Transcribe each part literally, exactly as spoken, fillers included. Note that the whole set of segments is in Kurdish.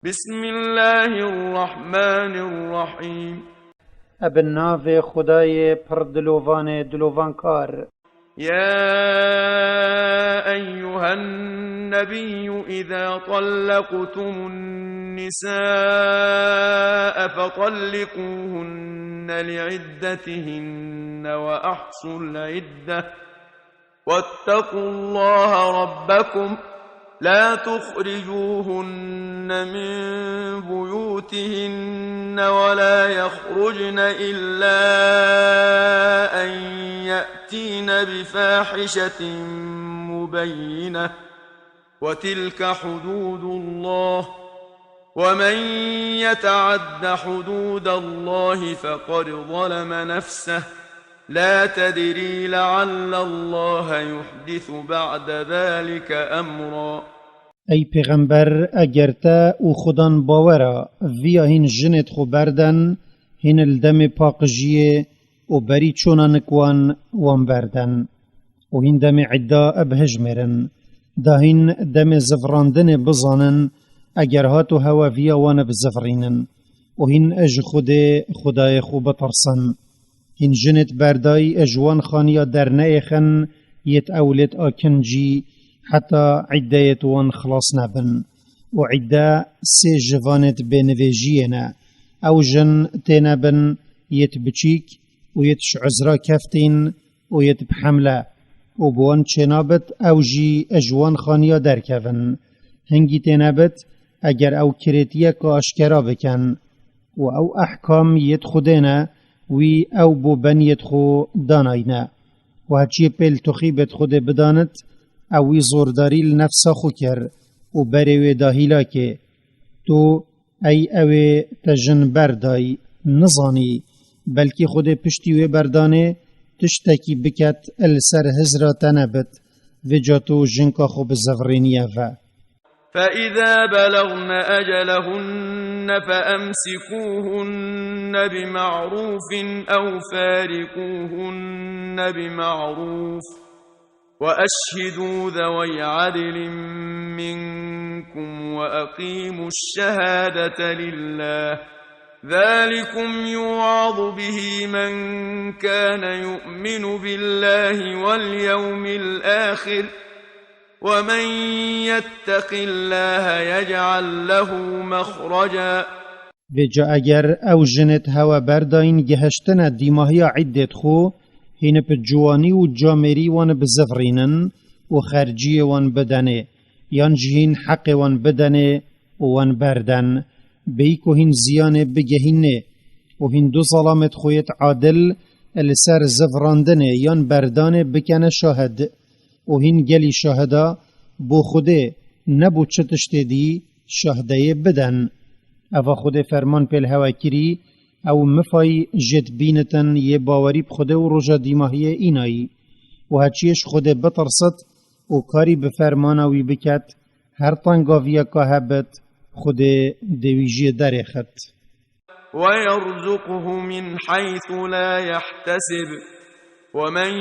بسم الله الرحمن الرحيم. Bi navê Xwedayê pir dilovanê dilovankar. يا أيها النبي إذا طلقتم النساء فطلقوهن لعدتهن وأحصوا العدة واتقوا الله ربكم لا تخرجوهن من بيوتهن ولا يخرجن إلا أن يأتين بفاحشة مبينة وتلك حدود الله ومن يتعد حدود الله فقد ظلم نفسه لا تدري لعل الله يحدث بعد ذلك أمرا. Ey pêxember, eger te û xudan bawera viya hîn jinêt xwe berden, hîn li demê paqijiyê û berî çona nik wan, wan berden. Û hîn demê îdda bihijmêrin. Da hîn demê zivrandinê bizanin, eger hato hewe viya wan bizivrînin. Û hîn ji Xwedê, Xwedayê xwe bitirsin. Hîn jinêt berdayî ji wan xaniya derneyêxin, yêt ew lêt akincî, heta îddeyêt wan xilas nebin. Û îdde sê jivanêt bênivêjiyê ne. Ew jin têne bin yêt biçîk û yêt ji uzra keftîn û yêt bi hemle û bi wan çênabit ew jî ji wan xaniya derkevin. Hingî tênebit eger ew kirêtiyeke aşkera bikin. Û ew ehkam yêt Xwedê ne, wî ew bo beniyêt xwe danayne. Û heçiyê pêl tuxîbêt Xwedê bidanit, ew wî zordarî li nefsa xwe kir û berê wê da hîlakê. Tu, ey ewê te jin berdayî, nizanî, belkî Xwedê piştî wê berdanê tiştekî biket li ser hizra te nebit, vêca tu jinka xwe bi zevrêniye ve. فإذا بلغن أجلهن فأمسكوهن بمعروف أو فارقوهن بمعروف وأشهدوا ذوي عدل منكم وأقيموا الشهادة لله ذلكم يوعظ به من كان يؤمن بالله واليوم الآخر ومن يتق الله يجعل له مخرجا. Vêca eger ew jinêt hewe berdayîn gihiştine dîmahiya îddêt xwe, hîn bi ciwanî û camêrî wan bizivrînin û xerciyê wan bidenê, yan jî hîn heqê wan bidenê û wan berden, bêyî ku hîn ziyanê bigehînê û hîn du zelamêt xwe yêt adil li ser zivrandinê yan berdanê bikene şahid. Û hîn gelî şahida bo Xwedê ne bo çi tiştê dî şahdeyê bidin. Eva Xwedê ferman pêl hewe kirî, ew mifayî jêt bînitin yê bawerî bi Xwedê û roja dîmahiyê înayî. Û heçiyê ji Xwedê bitirsit û karî bi fermana wî biket, her tengaviyeka hebit, Xwedê dê wî jê derêxit. ويرزقه من حيث لا يحتسب، ومن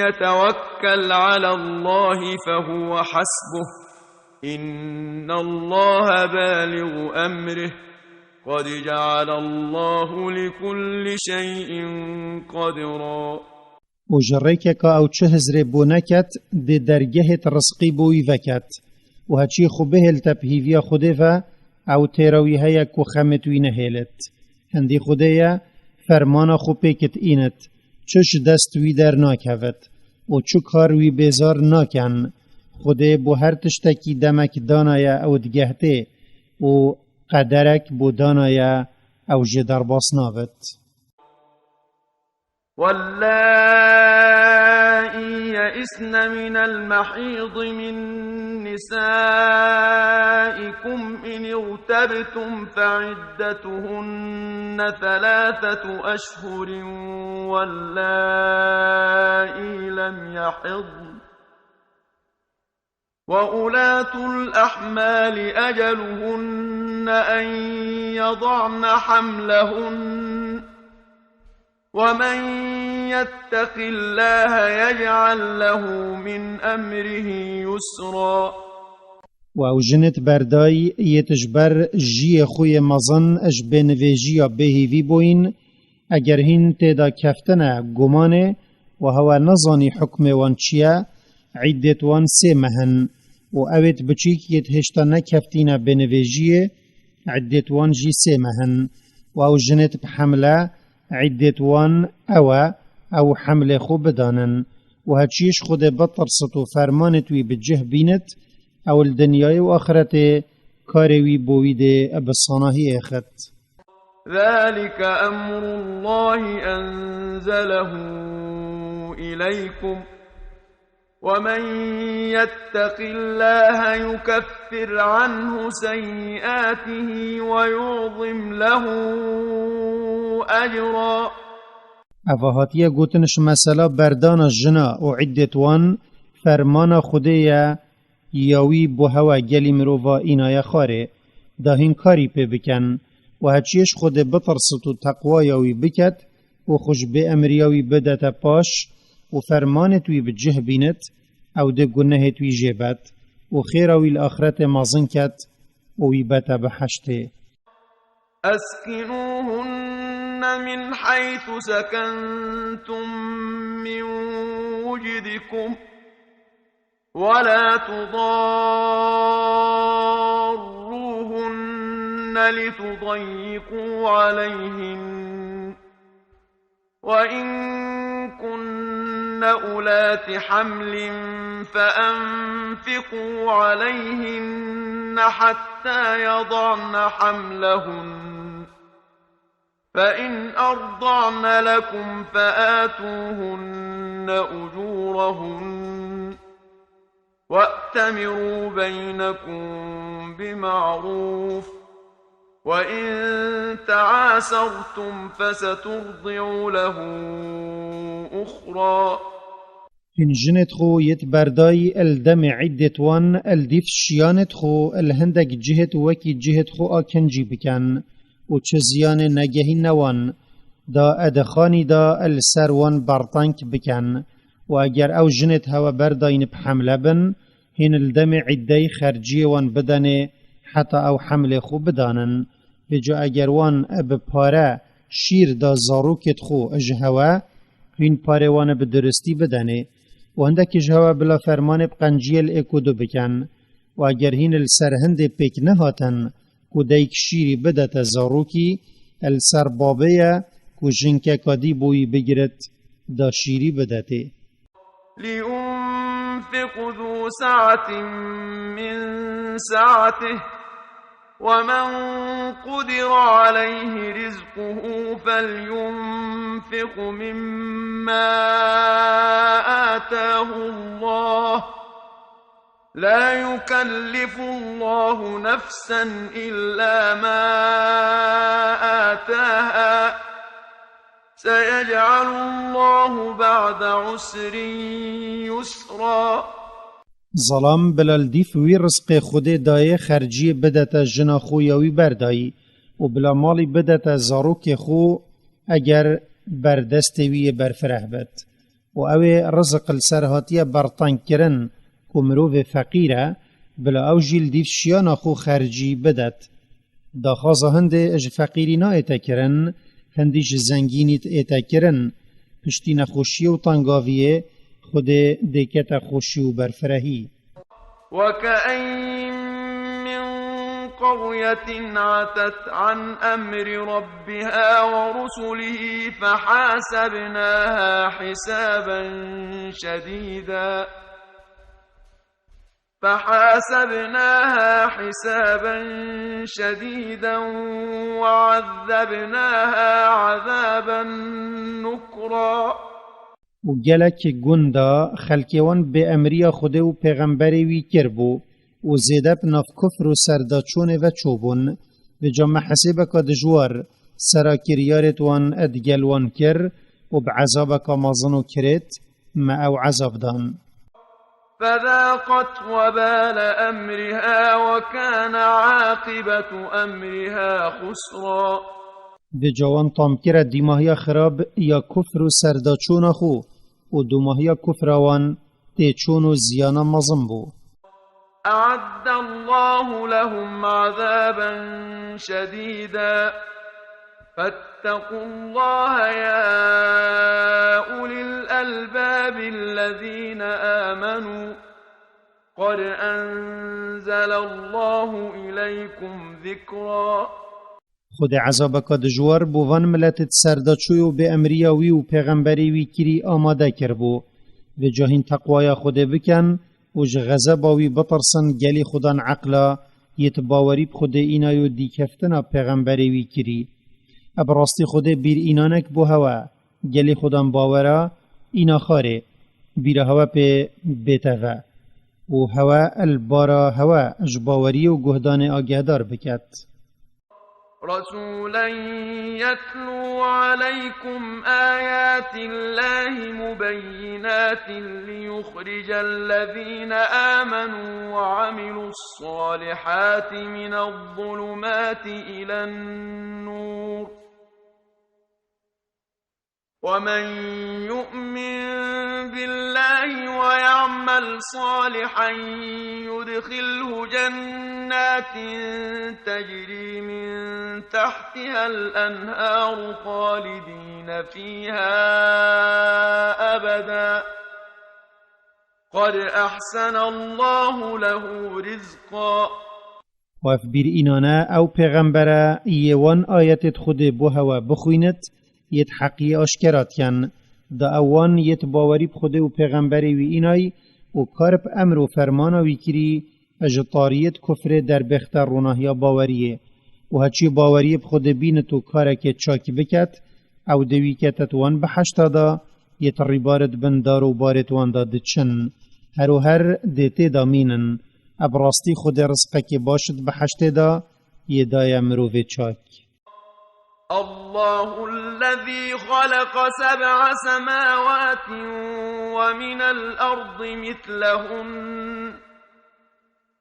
يتوكل على الله فهو حسبه، إن الله بالغ أمره، قد جعل الله لكل شيء قدرا. Û ji rêkeka ew çi hizrê bo neket, dê dergehêt rizqî bo wî veket. Û heçî xwe bihêlte bi hîviya Xwedê ve, ew têra wî heye ku xemêt wî nehêlit. Hindî Xwedê ye, fermana xwe pêkit înit, çi ji dest wî dernakevit û çi kar wî bêzar naken. Xwedê bo her tiştekî demek danaye ew digehtê û qederek bo danaye ew jê derbas nabit. واللائي يئسن من المحيض من نسائكم إن ارتبتم فعدتهن ثلاثة أشهر واللائي لم يحضن وأولاة الأحمال أجلهن أن يضعن حملهن ومن يتق الله يجعل له من أمره يسرا. Û ew jinêt berdayî yêt ji ber jiyê xwe yê mezin ji bênivêjiya bêhîvî bûyîn, eger hîn tê de keftine gumanê û hewe nezanî hukmê wan çi ye, îddêt wan sê meh in. Û ewêt biçîk yêt hêşta nekeftîne bênivêjiyê, îddêt wan jî sê meh in. Û ew jinêt bi hemle, îddêt wan ew e, ew hemlê xwe bidanin. Û heçiyê ji Xwedê bitirsit û fermanêt wî bi cih bînit, ew li dinyayê û axretê karê wî bo wî dê bi sanahiyê xit. ذلك أمر الله أنزله إليكم، ومن يتق الله يكفر عنه سيئاته ويعظم له أجرا. Eva hatiye gotin ji mesela berdana jina û îddêt wan fermana Xwedê ye, ya wî bo hewe gelî mirova înaye xwarê, da hîn karî pê bikin. Û heçiyê ji Xwedê bitirsit û teqwaya wî biket û xwe ji bêemriya wî bidete paş û fermanêt wî bi cih bînit, ew dê gunehêt wî jê bet û xêra wî li axretê mezin ket û wî bete biheştê. أسكنوهن من حيث سكنتم من وجدكم ولا تضاروهن لتضيقوا عليهن، وإن كن أولات حمل فأنفقوا عليهن حتى يضعن حملهن، فإن أرضعن لكم فآتوهن أجورهن، وأتمروا بينكم بمعروف، وإن تعاسرتم فسترضع له أخرى. Hîn jinêt xwe yêt berdayî li demê îddêt wan li dîf şiyanêt xwe li hindek cihêt wekî cihêt xwe a kincî bikin û çi ziyanê negehîne wan, da edixanî da li ser wan berteng bikin. Û eger ew jinêt hewe berdayîn bi hemle bin, hîn li demê îddeyî xerciyê wan bidenê heta ew hemlê xwe bidanin. Vêca eger wan bi pare şîr da zarokêt xwe ji hewe, hîn parê wan bi duristî bidenê. Û hindekî ji hewe bila fermanê bi qenciyê li êk û du bikin. Û eger hîn li ser hindê pêk nehatin ku dayik şîrî bidete zarokî, li ser babê ye ku jinkeka dî bo wî bigirit da şîrî bidetê. لينفق ذو سعة من سعته، ومن قدر عليه رزقه فلينفق مما آتاه الله، لا يكلف الله نفسا إلا ما آتاها، سيجعل الله بعد عسر يسرا. Zelam bila li dîf wî rizqê Xwedê dayê xerciyê bidete jina xwe ya wî berdayî û bila malî bidete zarokê xwe eger berdestê wî yê berfireh bet. Û ew ê riziq li ser hatiye bertengkirin ku mirovê feqîr e, bila ew jî li dîf şiyana xwe xercî bidet. Daxwaza hindê ji feqîrî nayête kirin, hindî ji zengînî ête kirin. Piştî nexweşiyê û tengaviyê Xwedê dêkete xweşî û berfirehî. وكأين من قرية عتت عن أمر ربها ورسله فحاسبناها حسابا شديدا، فحاسبناها حسابا شديدا وعذبناها عذابا نكرا. Û gelek gunda xelkê wan bêemriya Xwedê û pêxemberê wî kiribû û zêde bi nav kufr û serdaçûnê ve çûbûn. Vêca me hesêbeka dijwar sera kiryarêt wan digel wan kir û bi ezabeka mezin û kirêt me ew ezab dan. فذاقت وبال أمرها وكان عاقبة أمرها خسرا. Vêca wan tam kire dîmahiya xirab ya kufr û serdaçûna xwe û dûmahiya kufra wan têçûn û ziyana mezin bû. أعد الله لهم عذابا شديدا فاتقوا الله يا أولي الألباب الذين آمنوا قد أنزل الله إليكم ذكرا. Xwedê ezabeka dijwar bo van miletê di serdaçûyê û bêemriya wî û pêxemberê wî kirî amade kiribû. Vêca hîn teqwaya Xwedê bikin û ji xezeba wî bitirsin, gelî Xwedan eqla yê ti bawerî bi Xwedê înayo dîkeftina pêxemberê wî kirî. Ev rastî Xwedê bîr înanek bo hewe, gelî Xwedan bawera îna xarê, bîra hewe pê bête ve û hewe el bara hewe ji baweriyê û guhdanê agehdar biket. رسولا يتلو عليكم آيات الله مبينات ليخرج الذين آمنوا وعملوا الصالحات من الظلمات إلى النور ومن يؤمن بالله ويعمل صالحا يدخله جنات تجري من تحتها الأنهار خالدين فيها أبدا قد أحسن الله له رزقا. Û ev bîr înane ew pêxembere yê wan ayetêt Xwedê bo hewe bixwînit, yêt heqî aşkera dikin. Da ew wan yêt bawerî bi Xwedê û pêxemberê wî înay û kar bi emr û fermana wî kirî, ji tariyêt kufrê derbêxte ronahiya baweriyê. Û heçî baweriyê bi Xwedê bînit û karekê çak biket, ew dê wî ketet wan biheşta da, yêt rîbarit bin dar û barêt wan da diçin. Her û her dê tê da mînin. Ev rastî Xwedê rizqekê baş di biheştê da yê daye mirovê çak. الله الذي خلق سبع سماوات ومن الأرض مثلهن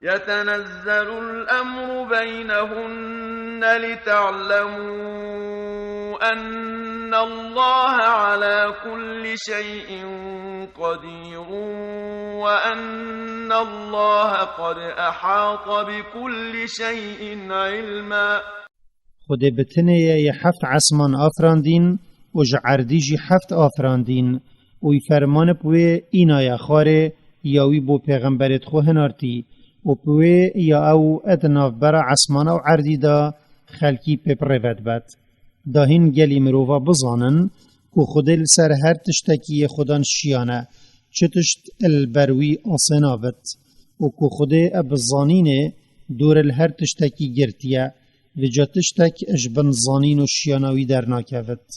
يتنزل الأمر بينهن لتعلموا أن الله على كل شيء قدير وأن الله قد أحاط بكل شيء علما. Xwedê bi tinê ye yê heft esman afirandîn û ji erdî jî heft afirandîn û wî fermanib wê înaye xwarê ya wî bo pêxemberêt xwe hinartî û bi wê ya ew di navbera esmana û erdî de xelkî pê birêve dibet. Da hîn gelî mirova bizanin ku Xwedê li ser her tiştekî yê Xwedan şiyane, çi tişt li ber wî asê nabit û ku Xwedê bi zanînê dûr li her tiştekî girtiye, vêca tiştek ji bin zanîn û şiyana wî dernakevit.